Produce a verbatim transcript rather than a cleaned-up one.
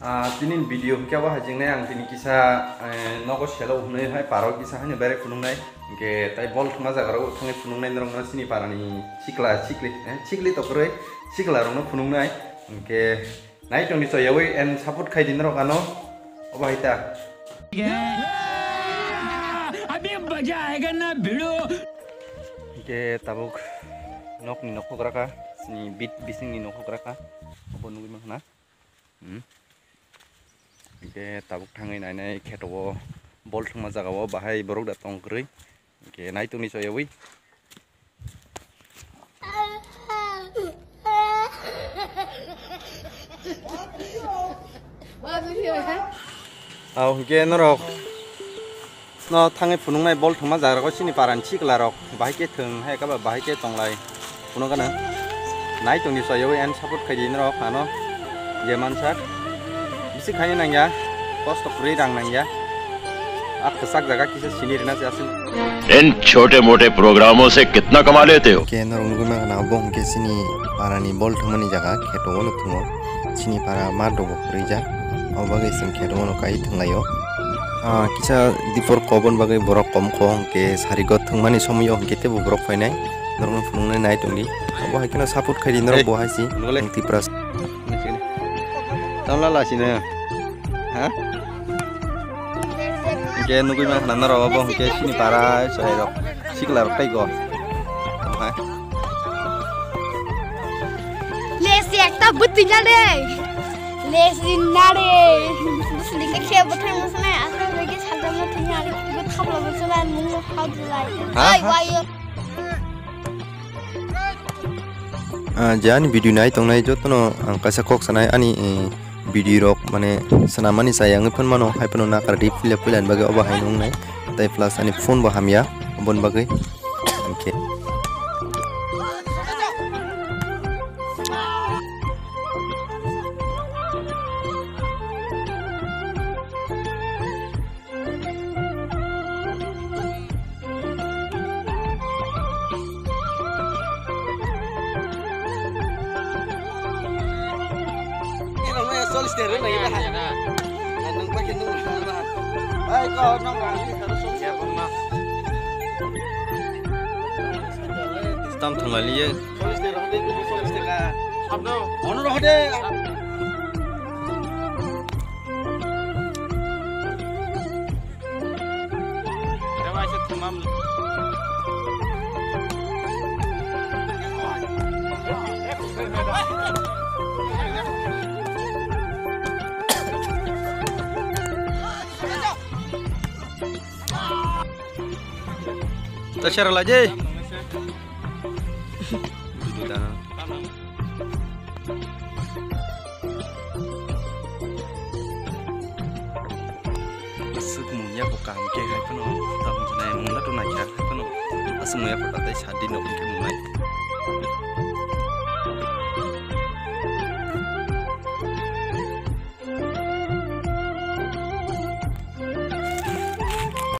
Ah, tini video hwnkhe abo hai jingnai ang tini kisa, eh, nogo selo hwnwi hai paro kisa haino berek phunuknai. Hwnkhe tai bol thwngma jaga rok thangwi phunuknai norokno chini parani chikla chikli, eh, chikli to kwrwi chikla rokno phunuknai. Hwnkhe nai tongni choyawi and support khai di norok ano. Obo hai ta. Abhi maza aayega na bhidu. Hwnkhe tabuk nokni nokhok raka, chini bit bisingni nokhok raka. Obo nugwi mankha na. Hmm. Hwnkhe tabuk thangwi nainai kheto o bol thwngma jaga o bahai borok da tong kwrwi. Hwnkhe nai tongni choyawi. Au hwnkhe norok no thangwi phunuknai bol thwngma jaga rok chini parani chikla rok bahai khe thwng hai khe ba bahai khe tonglai phunukgano nai tongni choyawi and support khai di norok ano je mansak bisi khaini nangya kosto kwrwi rang nangya a kwchak jaga kisa sini rina se aswk. इन छोटे मोटे प्रोग्रामों से कितना कमा लेते हो? Hwnkhe norok nugwi mankha na bo hwnkhe chini parani bol thwngmani jaga kheto o no thwngo. Chini para ma dogo kwrwi jak. Abo bagwi chwng khe rwmano kai thwnglaio. Ah, kisa dipor kobon bagwi borok kom kho hwnkhe sarigo thwngmani somoio hwnkhe teibo borok phainai. Norokno phunuknai nai tongdi. Abo hai kheno support khaidi norok bo hai si. Nugulai. Ang Tipra. Tamla lasina. Ha? Hwnkhe nugui mankha na norok abo hwnkhe chini para chwrairok sikla rok tei go. Omo hai. Lesi ekta bwtwi na de. Lesi na de. Bwsli khe khe bwthai mosna asal bagi sadam na thanya ari bwthap la bwsla mung hau julai. Ha, ai ha. Wayo. Ah, je ani video nai tongnai jotono ang kaisa kok sanai ani, eh, video rok mane swnamani chaya wngwi phano mano hai phano nakar di puila puila ni bagwi obo hai nung nai tei plus ani phone bo hamya oboni bagwi. Hwnkhe. Tam thanglailiya. Ono rohde. Tasara laje. Aswk mungya bo kaham khe hai phano tamo jwnai mungla to naikha hai phano aswk mungya photo tei sadi no hwnkhe mungnai.